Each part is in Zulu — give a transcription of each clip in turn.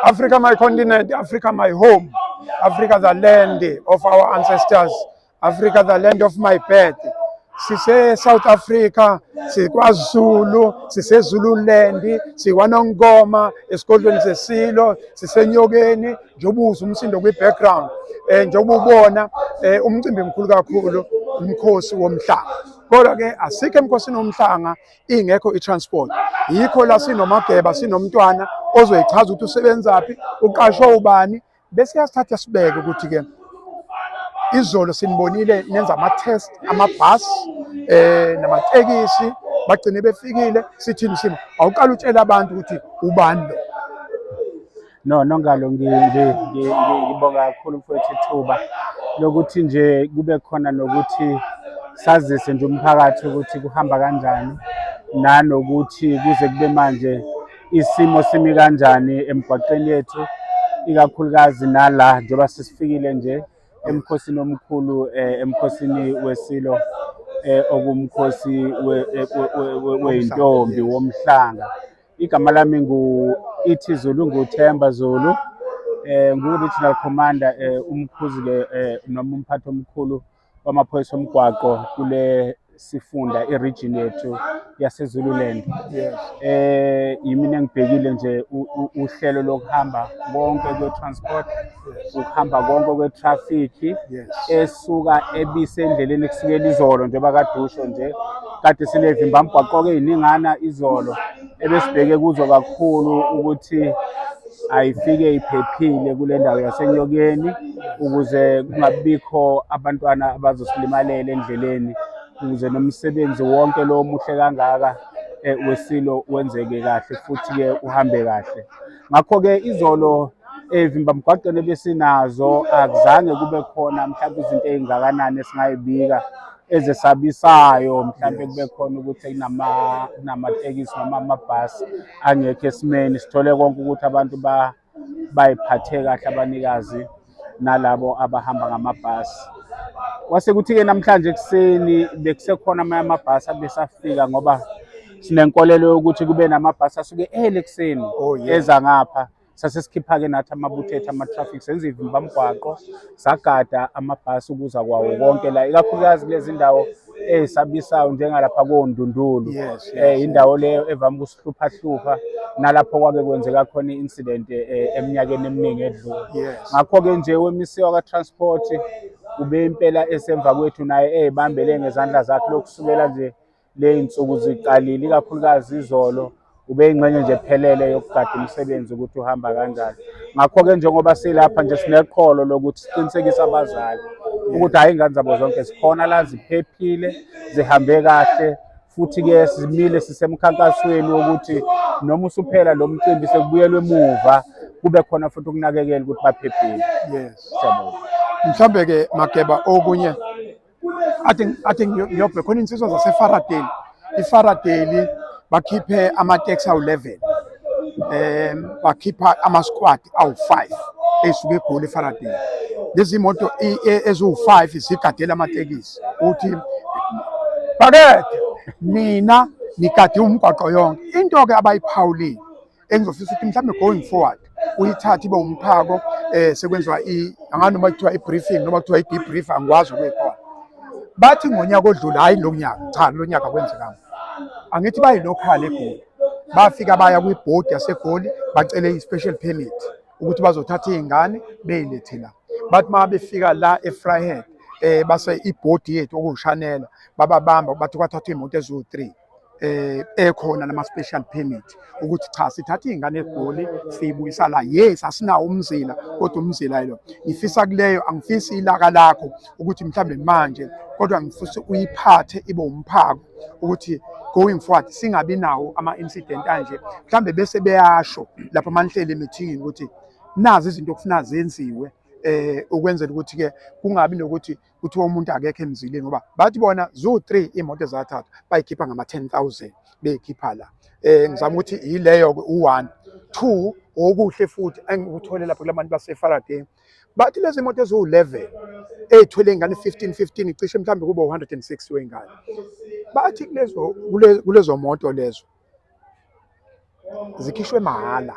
Africa my continent, Africa my home, Africa the land of our ancestors, Africa the land of my birth. Sise South Africa, sikwaZulu, sise Zululand, sikwaNongoma, esigodlweni sesilo, sisenyokeni, njengoba uzwa umsindo kwi background. Njengoba ubona umcimbi mkhulu kakhulu, umkhosi womhlanga. Kodwa ke asikho emkhosini womhlanga ingekho i-transport. Yikho la sinoMageba, sinomntwana ozoyichaza ukuthi usebenzaphi, uqashwe ubani, bese yasithatha sibeke ukuthi ke izolo sinibonile nenza ama-test amabhasi namatekisi, bagcine befikile. Sithini isimo? Awuqala utshela abantu ukuthi ubani lo. No, Nongalo, ngibonga kakhulu mfowethu ithuba lokuthi nje kube khona nokuthi sazise nje umphakathi ukuthi kuhamba kanjani, nanokuthi kuze kube manje isimo simi kanjani emgwaqeni yethu, ikakhulukazi nala njengoba sesifikile nje emkhosini omkhulu, emkhosini wesilo, okumkhosi weyintombi womhlanga. Igama lami ngu Ithi Zulu, nguThemba Zulu, ngu-Regional Commander, umkhuzi ke noma umphathi omkhulu wamaphoyisa omgwaqo kule sifunda, i-region yethu yaseZululand. Yimina engibhekile nje uhlelo lokuhamba konke kwe-transport, ukuhamba konke kwe-traffic esuka ebisendleleni kusukela izolo, njengoba kade usho nje, kade sinevimbamgwaqo-ke ey'ningana izolo ebesibheke kuzo kakhulu ukuthi ayifike iphephile kule ndawo yaseNyokeni, ukuze kungabikho abantwana abazosilimalela endleleni, ukuze nomsebenzi wonke lo omuhle kangaka wesilo wenzeke kahle futhi-ke uhambe kahle. Ngakho-ke izolo evimbamgwaqeni ebesinazo akuzange kube khona mhlawumbe izinto ey'ngakanani esingayibika ezesabisayo, mhlawumbe kube khona ukuthi kunamatekisi noma amabhasi angekho esimeni. Sithole konke ukuthi abantu bayiphathe kahle, abanikazi nalabo abahamba ngamabhasi. Kwase kuthi-ke namhlanje ekuseni bekusekhona amanye amabhasi abesafika, ngoba sinenkolelo yokuthi kube namabhasi asuke ele ekuseni eza ngapha. Sase sikhipha-ke nathi amabutho ethu ama-traffic, senza ivimbamgwaqo, sagada amabhasi ukuza kwawo konke la, ikakhulukazi kulezi ndawo ey'sabisayo njengalapha koNdundulu. Indawo leyo evame ukusihluphahlupha, nalapho kwake kwenzeka khona i-incident eminyakeni eminingi edlule. Ngakho-ke nje wemisiwa ka-transport ube impela esemva kwethu, naye ey'bambele ngezandla zakhe lokusukela nje ley'nsuku ziqalile, ikakhulukazi izolo ube ingxenye nje phelele yokugada umsebenzi ukuthi uhamba kanjani. Ngakho-ke njengoba silapha nje sineqholo lokuthi siqinisekise abazali ukuthi hhayi, iy'ngane zabo zonke zikhona la, ziphephile, zihambe kahle, futhi-ke simile sisemkhankasweni wokuthi noma usuphela lo mcimbi sekubuyelwe emuva, kube khona futhi ukunakekela ukuthi baphephile. Siyabonga. Mhlambe-ke Mageba, okunye athi ngiyobheka khona insizwa zaseFaradeli, iFaradeli bakhiphe amateksi awu-11, bakhipha ama-squad awu-5 esuke eGoli eFaradeli. Lezi moto eziwu-5 zigadela amatekisi ukuthi bakethe nina nigade umgwaqo yonke. Into-ke abayiphawulile engizofisa ukuthi mhlawumbe going forward uyithathe ibe umphako, sekwenziwa angani noma kuthiwa i-briefing noma kuthiwa i-debrief, angikwazi ukuyikhona. Bathi ngonyaka odlule, hhayi lo nyaka, cha, lo nyaka kwenzekanga. Angithi bayi-local eGoli, bafika baya kwibhodi yaseGoli, bacele i-special permit ukuthi bazothatha iy'ngane beyilethe la. Bathi uma befika la eVryheid, base ibhodi yethu okuwushanela bababamba, bathi kwathathwa iy'moto eziwu-3 ekhona nama special permit ukuthi cha, sithatha izingane eGoli siyibuyisa la. Yes, asinawo umzila, kodwa umzila lo ngifisa kuleyo, angifisi ilaka lakho ukuthi mhlambe manje, kodwa ngifisa uyiphathe ibe umphako ukuthi going forward singabi nawo ama incident anje. Mhlambe bese beyasho lapha manihleli emeeting ukuthi nazi izinto okufuna zenziwe ukwenzela ukuthi ke kungabi nokuthi kuthiwa umuntu akekho emzileni, ngoba bathi bona zu-3 imoto ezathathwa bayikhipha ngama-10,000 beyikhipha la. Ngizama ukuthi yileyo ke u-1 2. Okuhle futhi engikuthole lapho kulabantu baseFaraday, bathi lezi moto eziwu-11 ey'thwele iy'ngane 15 15, cishe mhlawumbe kube u-160 wey'ngane, bathi kulezo moto lezo zikhishwe mahhala.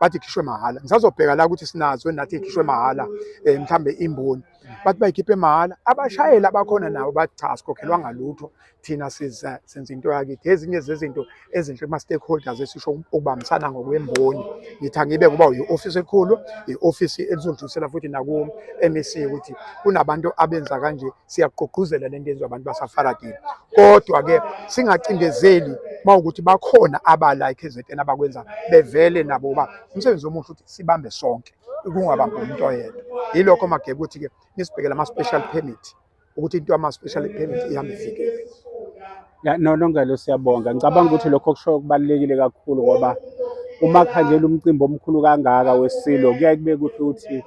Bathi ikhishwe mahhala. Ngisazobheka la ukuthi sinazo nathi ikhishwe mahhala, mhlambe imboni. Bathi bayikhiphe mahhala. Abashayeli abakhona nabo bathi cha, sikhokhelwanga lutho, thina siza senza into yakithi. Ezinye zezinto ezinhle kuma-stakeholders esisho ukubambisana ngokwemboni. Ngithi angibe ngoba uyi-ofisi elikhulu, i-ofisi elizodlulisela futhi naku-MEC ukuthi kunabantu abenza kanje, siyagqugquzela lento yenziwa abantu basaFaraday. Kodwa-ke singacindezeli mawukuthi bakhona abala e-KZN abakwenza bevele nabo, uba umsebenzi omuhle ukuthi sibambe sonke, kungabambi umuntu oyedwa. Yilokho Mageba ukuthi-ke nisibhekele ama-special permit, ukuthi into yama-special permit ihambe ifikephi. Ya, no, Nongalo, siyabonga. Ngicabanga ukuthi lokho kusho kubalulekile kakhulu ngoba uma kuhanjelwa umcimbi omkhulu kangaka weSilo, kuyaye kube kuhle ukuthi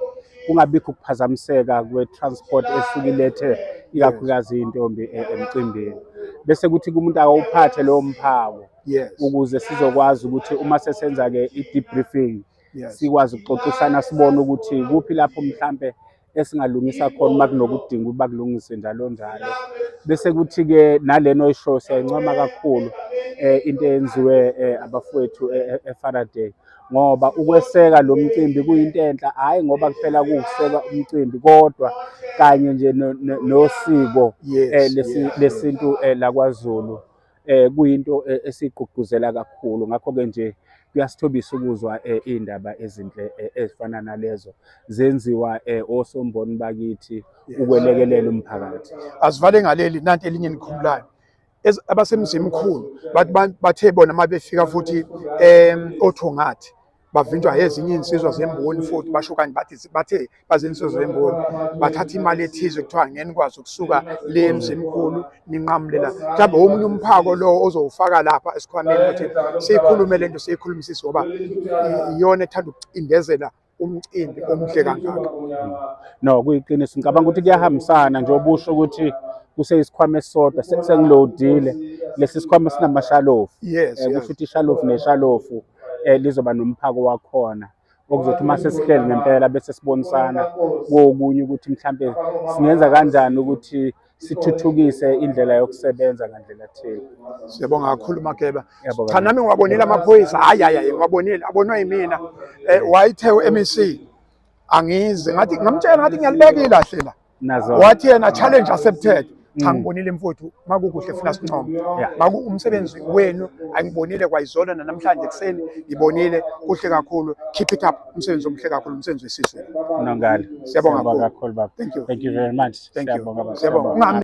kungabikho ukuphazamiseka kwe-transport esuke ilethe ikakhulukazi iy'ntombi emcimbini. Bese kuthi kumuntu akawuphathe lowo mphako ukuze sizokwazi ukuthi uma sesenza-ke i-debriefing sikwazi ukuxoxisana, sibone ukuthi kuphi lapho mhlampe esingalungisa khona uma kunokudinga ukuba kulungiswe njalo njalo. Bese kuthi-ke nalena oyishoyo siyayincoma kakhulu, into eyenziwe abafowethu eFaraday, ngoba ukweseka lo mcimbi kuyinto enhle, hhayi ngoba kuphela kuwukuseka umcimbi kodwa kanye nje nosiko lesintu lakwaZulu, kuyinto esigqugquzela kakhulu. Ngakho-ke nje kuyasithobisa ukuzwa iy'ndaba ezinhle ezifana nalezo zenziwa osomboni bakithi ukwelekelela umphakathi. Asivale ngaleli nanti elinye elikhumulayo. Abasemzimkhulu bathi bathe bona uma befika futhi oThongathi bavinjwa ezinye iy'nsizwa zemboni futhi basho kanje, bathi bathe bazinsizwa zemboni bathatha imali ethize kuthiwa ngeke nikwazi ukusuka le emzimkhulu ninqamule la. Mhlawumbe omunye umphako lo ozowufaka lapha esikhwameni ukuthi siyikhulume lento, siyikhulumisise ngoba iyona ethanda ukucindezela umcimbi omuhle kangaka. No, kuyiqiniso. Ngicabanga ukuthi kuyahambisana njengoba usho ukuthi kuseyisikhwama esisodwa, sengilodile lesi sikhwama sinamashalofu. Kusho ukuthi ishalofu neshalofu lizoba nomphako wakhona, okuzothi uma sesihleli ngempela bese sibonisana kokunye ukuthi mhlampe singenza kanjani ukuthi sithuthukise indlela yokusebenza ngandlela thile. Siyabonga kakhulu Mageba. Ngiyabonga. Cha, nami ngiwabonile amaphoyisa. Hayi hayi hayi, ngiwabonile, abonwa yimina. Wayithe u-MEC angize, ngathi ngamtshela ngathi ngiyalibeka ilahle la. Nazo. Wathi yena challenge accepted. Cha, ngibonile mfowethu, makukuhle funa sincome. Maku umsebenzi wenu angibonile kwayizona namhlanje ekuseni ngibonile kuhle kakhulu. Keep it up, umsebenzi omuhle kakhulu, umsebenzi wesizwe. Nongalo. Siyabonga Siyabonga kakhulu. kakhulu baba. Thank you. Thank you very much. Thank you. Siyabonga baba. Siyabonga. Ungami